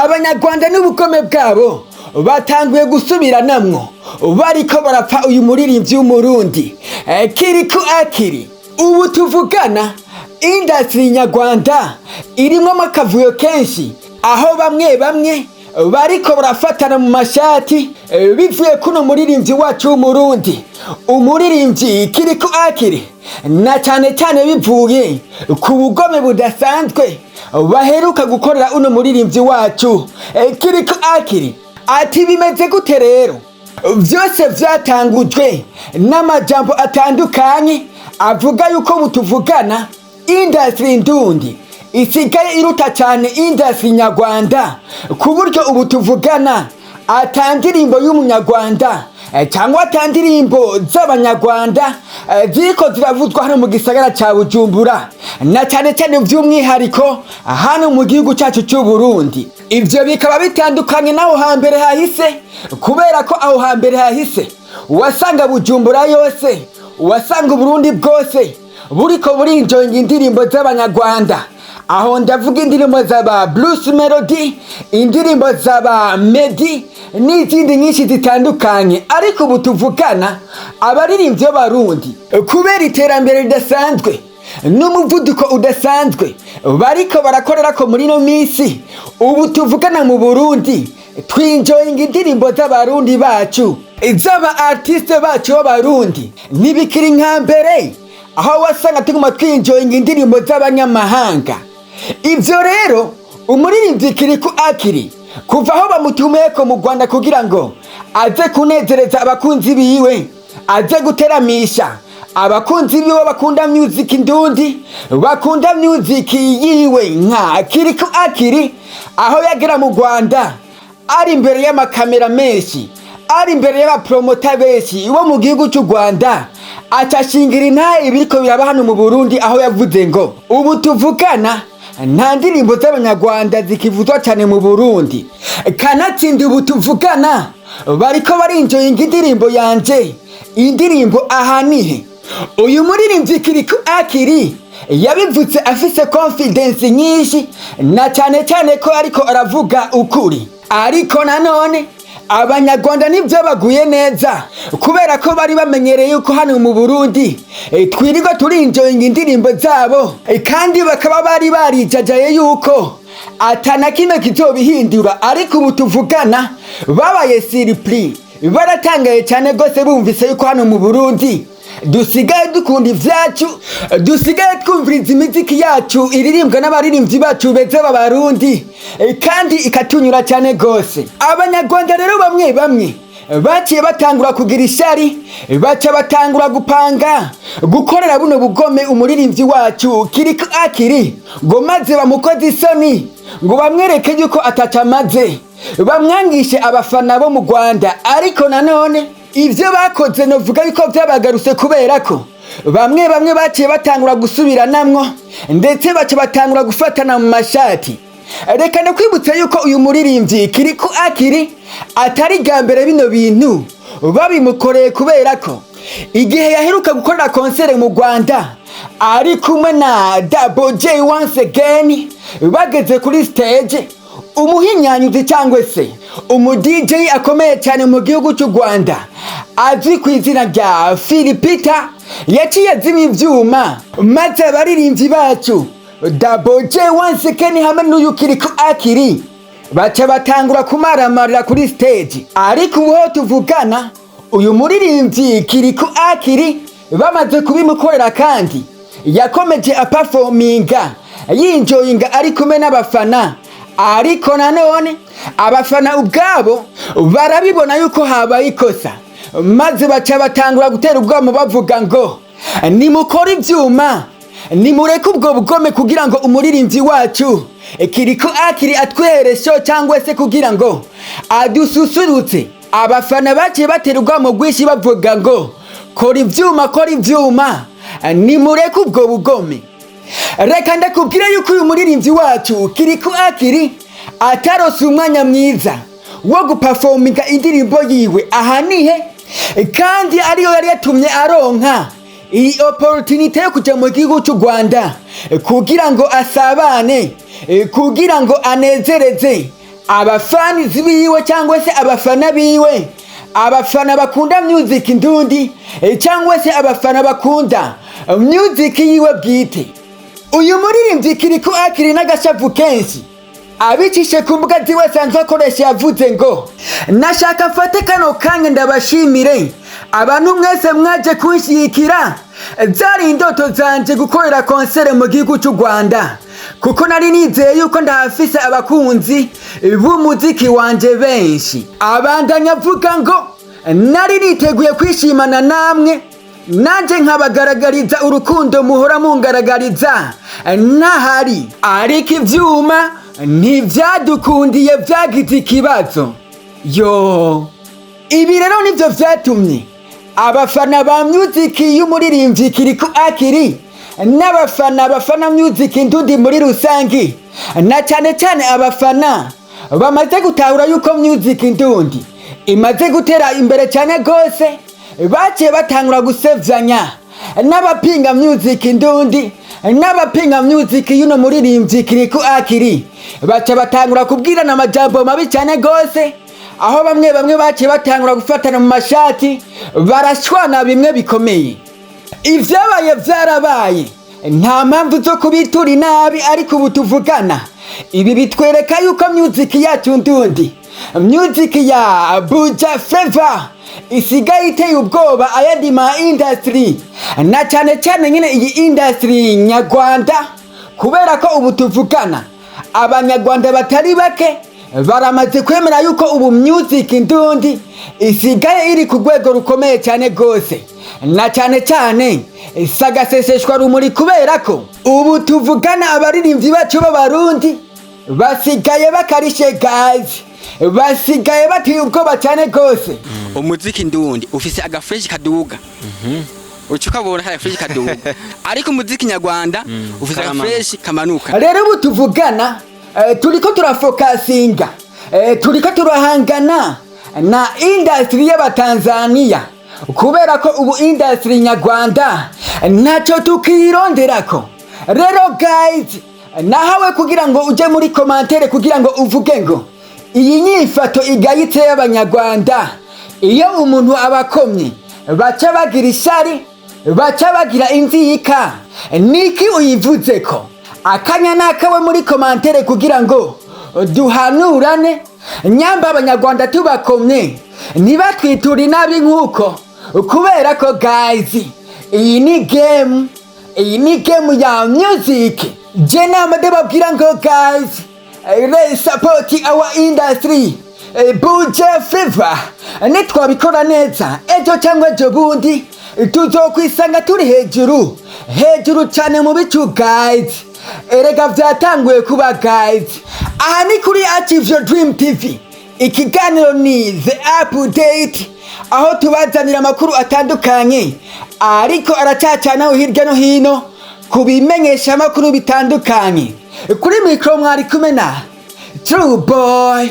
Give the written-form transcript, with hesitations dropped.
Abanyarwanda n'ubugome bwabo batanguye gusubiranamwo, bariko barapfa uyu muririmbyi w'Umurundi Kirikou Akili. Ubu tuvugana, industry nyarwanda irimwo akavuyo kenshi, aho bamwe bamwe bariko barafatana mu mashati bivuye kuno muririmbyi wacu w'Umurundi, umuririmbyi Kirikou Akili, na cyane cyane bivuye ku bugome budasanzwe baheruka gukorera uno muririmbyi wacu Kirikou Akili. Ati bimeze gute rero? Byose vyatangujwe n'amajambo atandukanye avuga yuko butuvugana industry ndundi isigaye iruta cyane industry nyarwanda, ku buryo ubu tuvugana ata ndirimbo y'Umunyarwanda cyangwa ata ndirimbo z'Abanyarwanda ziriko ziravuzwa hano mu gisagara ca Bujumbura, na cyane cyane by'umwihariko hano mu gihugu cyacu cy'u Burundi. Ivyo bikaba bitandukanye n'aho hambere hahise, kubera ko aho hambere hahise wasanga Bujumbura yose, wasanga Uburundi bwose buriko burinjoyinga indirimbo z'Abanyarwanda. Aho ndavuga indirimbo z'aba Bruce Melody, indirimbo z'aba Meddy n'izindi nyinshi zitandukanye. Ariko ubu tuvugana, abaririmbyi b'Abarundi, kubera iterambere ridasanzwe n'umuvuduko udasanzwe bariko barakorera ko muri ino minsi, ubu tuvugana mu Burundi twinjoyinga indirimbo z'Abarundi bacu, z'aba artiste bacu b'Abarundi. Ntibikiri nka mbere, aho wasanga tuguma twinjoyinga indirimbo z'abanyamahanga. Ibyo rero, umuririmbyi Kirikou Akili, kuva aho bamutumiyeko mu Rwanda kugira ngo aze kunezereza abakunzi biwe, aze guteramisha abakunzi biwe bakunda music ndundi, bakunda music yiwe nka Kirikou Akili, aho yagera mu Rwanda ari imbere y'amakamera menshi, ari imbere y'abapromota benshi bo mu gihugu cy'u Rwanda, acashingira intahe ibiriko biraba hano mu Burundi, aho yavuze ngo ubu tuvugana nta ndirimbo z'Abanyarwanda zikivuzwa cyane mu Burundi, kanatsinda ubu tuvugana bariko barinjoyinga indirimbo yanje, indirimbo Ahanihe. Uyu muririmbyi Kirikou Akili yabivutse afise confidence nyinshi, na cyane cyane ko ariko aravuga ukuri. Ariko nanone Abanyarwanda ntibyabaguye neza, kubera ko bari bamenyereye yuko hano mu Burundi twirirwa turinjoyinga indirimbo zabo, kandi bakaba bari barijajaye yuko atana kimwe kizobihindura. Ariko ubu tuvugana babaye surpris, baratangaye cyane rwose bumvise yuko hano mu Burundi dusigaye dukunda ivyacu, dusigaye twumviriza imiziki yacu iririmbwa n'abaririmbyi bacu beza b'Abarundi, kandi ikatunyura cyane rwose. Abanyarwanda rero bamwe bamwe baciye batangura kugira ishari, baca batangura gupanga gukorera buno bugome umuririmbyi wacu Kirikou Akili, ngo maze bamukoze isoni, ngo bamwereke yuko atacamaze, bamwangishe abafana bo mu Rwanda. Ariko nanone ivyo bakoze novuga yuko vyabagarutse, kubera ko bamwe bamwe baciye batangura gusubiranamwo, ndetse baca batangura gufatana mu mashati. Reka ndakwibutsa yuko uyu muririmbyi Kirikou Akili atari bwa mbere bino bintu babimukoreye, kubera ko igihe yaheruka gukorera concert mu Rwanda ari kumwe na Double J once again, bageze kuri stage, umuhinyanyuzi cyangwa se umu DJ akomeye cyane mu gihugu cy'u Rwanda azwi ku izina rya Phil Peter yaciye azima ivyuma, maze abaririmbyi bacu Double J once again hamwe n'uyu Kirikou Akili baca batangura kumaramarira kuri stage. Ariko ubu ho tuvugana, uyu muririmbyi Kirikou Akili bamaze kubimukorera, kandi yakomeje aperforminga, yinjoyinga ari kumwe n'abafana. Ariko nanone abafana ubwabo barabibona yuko habaye ikosa, maze baca batangura gutera ubwamo bavuga ngo nimukore ivyuma, nimureke ubwo bugome, kugira ngo umuririmbyi wacu Kirikou Akili atwihere show, cyangwa se kugira ngo adususurutse. Abafana baciye batera ubwamo bwinshi bavuga ngo kora ivyuma, kora ivyuma, nimureke ubwo bugome. Reka ndakubwire yuko uyu muririmbyi wacu Kirikou Akili atarose umwanya mwiza wo guperforminga indirimbo yiwe Ahanihe, kandi ariyo yari yatumye aronka iyi opportunity yo kuja mu gihugu cy'u Rwanda kugira ngo asabane, kugira ngo anezereze Abafanizi biwe cyangwa se abafana biwe, abafana bakunda music ndundi, cyangwa se abafana bakunda music yiwe bwite. Uyu muririmbyi Kirikou Akili n'agashavu kenshi abicishe ku mbuga ziwe asanzwe akoresha, yavuze ngo: "Nashaka mfate kano kanya ndabashimire abantu mwese mwaje kunshyigikira. Zari indoto zanje gukorera concert mu gihugu cy'u Rwanda, kuko nari nizeye yuko ndahafise abakunzi b'umuziki wanje benshi." Abandanya avuga ngo: "Nari niteguye kwishimana namwe, nanjye nkabagaragariza urukundo muhora mungaragariza ntahari, ariko ibyuma ntibyadukundiye, byagize ikibazo." Yo, ibi rero nibyo byatumye abafana ba music y'umuririmbyi Kirikou Akili n'abafana bafana music ndundi muri rusange, na cyane cyane abafana bamaze gutahura yuko music ndundi imaze gutera imbere cyane rwose, baciye batangura gusevyanya n'abapinga music ndundi n'abapinga music y'uno muririmbyi Kirikou Akili. Baca batangura kubwirana amajambo mabi cyane rwose, aho bamwe bamwe baciye batangura gufatana mu mashati, barashwana bimwe bikomeye. Ivyabaye vyarabaye, nta mpamvu zo kubitura inabi, ariko ubu tuvugana ibi bitwereka yuko music yacu ndundi, music ya Buja Flava, isigaye iteye ubwoba ayandi ma industry, na cyane cyane nyine iyi industry nyarwanda, kubera ko ubu tuvugana Abanyarwanda batari bake baramaze kwemera yuko ubu music ndundi isigaye iri ku rwego rukomeye cyane rwose, na cyane cyane sagaseseshwa rumuri, kubera ko ubu tuvugana abaririmbyi bacu b'Abarundi basigaye bakarishe guys, basigaye bateye ubwoba cyane rwose. Umuziki ndundi ufise agafresh kaduga, uca ukabona kari agafresh kaduga, ariko umuziki nyarwanda ufise agafresh kamanuka. Rero ubu tuvugana turiko turafokasinga, turiko turahangana na industry y'Abatanzaniya, kubera ko ubu industry nyarwanda ntacyo tukironderako. Rero guys, nahawe kugira ngo uje muri commentaire kugira ngo uvuge ngo iyi nyifato igayitse y'Abanyarwanda, iyo umuntu abakomye baca bagira ishari, baca bagira inzika, niki uyivuze ko? Akanya nakawe muri commentaire kugira ngo duhanurane, nyamba Abanyarwanda tubakomye ntibatwiture inabi nk'uko, kubera ko guys, iyi ni game, iyi ni game ya music. Je nama ndababwira ngo guys, let's support our industry, Buja Flava. Nitwabikora neza, ejo cyangwa ejo bundi tuzokwisanga turi hejuru hejuru cyane mu bicu guys. Erega vyatanguye kuba guys. Aha ni kuri Achieve Your Dream TV, ikiganiro ni The Update, aho tubazanira amakuru atandukanye ariko aracacanaho hirya no hino ku bimenyesha amakuru bitandukanye. Kuri mikoro mwari kumwe na True Boy.